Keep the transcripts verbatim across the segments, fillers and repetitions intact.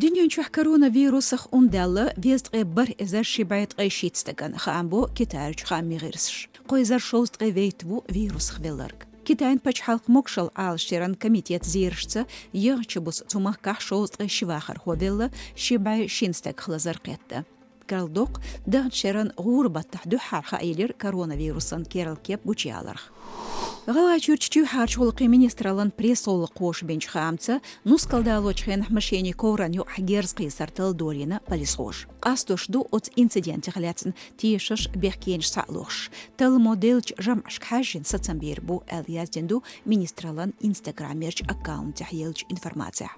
Дуьнен чохь коронавирусах ун даьлла везткъе бархӀ эзар ши бӀе ткъе шийтта стагана, хаам бо Китайчу хаамийн гӀирсаша. Кхо эзар шовзткъе вейтта ву вирусах велларг. Китайн пачхьалкхан могушалла Ӏалашъяран комитет зерашца, яхачу буса цу махкахь шовзткъе ши вахархо велла, ши бӀе шина стагах лазар кхетта. Карладоккху, даханчу шеран гӀуран баттахь дуьххьара хаийлира коронавирусан керла кеп гучуяларх. ГӀалгӀайчуьрчу чоьхьарчу гӀуллакхийн министраллан пресс-гӀуллакхо бинчу хаамца, нускал далочу хенахь машенийн ковран юкъахь герз кхийсар талла долийна полисхоша. Къастош ду оцу инцидентех лаьцна тешаш, бехкенаш схьа а лохуш. Талламо деллачу жамӀашка хьаьжжина сацам бийр бу, аьлла яздина ду министраллан инстаграмерчу аккаунтехь еллачу информацехь.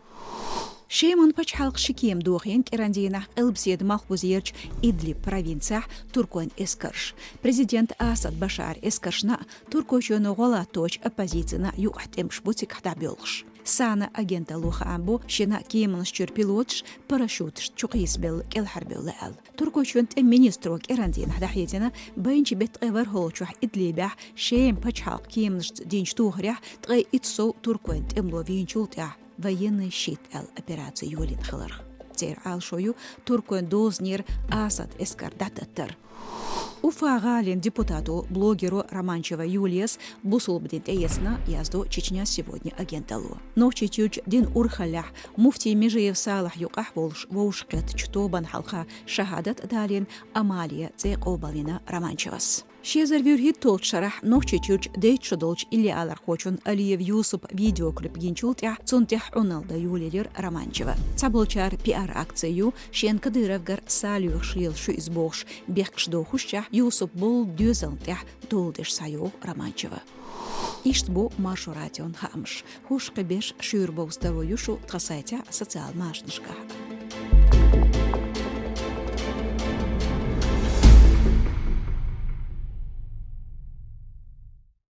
Шеман пачхьалкхан ши кема дохийна кӀиран дийнахь къилбаседа малхбузерчу Идлиб провинцехь туркойн эскарш. Президент Асад Башар эскаршна а, Туркойчоьно гӀо латточу оппозицина а юкъахь тӀемаш бу цигахь дӀабоьлхуш. САНА агенталло хаам бо, шина кеманаш чуьра пилоташ парашюташца чу кхийсабелла кӀелхьарбевлла аьлла. Туркойчоьнан тӀеман министро кӀиран дийнахь дӀахьедина, байначу беттан ткъе ворхӀалгӀачохь Идлибехь Шеман пачхьалкхан кеманашца динчу тохарехь ткъе итт сов туркойн тӀемало вийначул тӀаьхьа военный щит аьлла операци йолийна хиларх. Церан Ӏалашо ю туркойн дозанера Асад эскар дӀататтар. Уфа-гӀалин депутато, блогеро Романчева Юлияс бусулба дин тӀеэцна, яздо Чечня сегодня агенталло. Нохчийчуьрчу динан урхаллехь муфтий Межиев Салахь юкъахь волуш вовшахкхеттачу тобанна хьалха шахӀадат а далийна, Амалия цӀе къобалйина Романчевас. Ши эзар вуьрхӀитталгӀачу шарахь Нохчийчуьрчу дейтта шо долчу иллиалархочун Алиев Юсупа видеоклип гиначул тӀаьхьа цунна тӀехь Ӏуналла дан йолаелира Романчева. Цхьаболчара пиар-акци ю, шена Кадыровгара са лоьхуш лела шу иза бохуш, бехкаш дохушчохь, Юсупа болу доьзална тӀехь доладеш схьайогӀу Романчева. Иштта бу Маршо радион хаамаш. ХӀорш кхин берш шуьйра бовза таро ю шу тхан сайтехь а, социал машанашкахь а.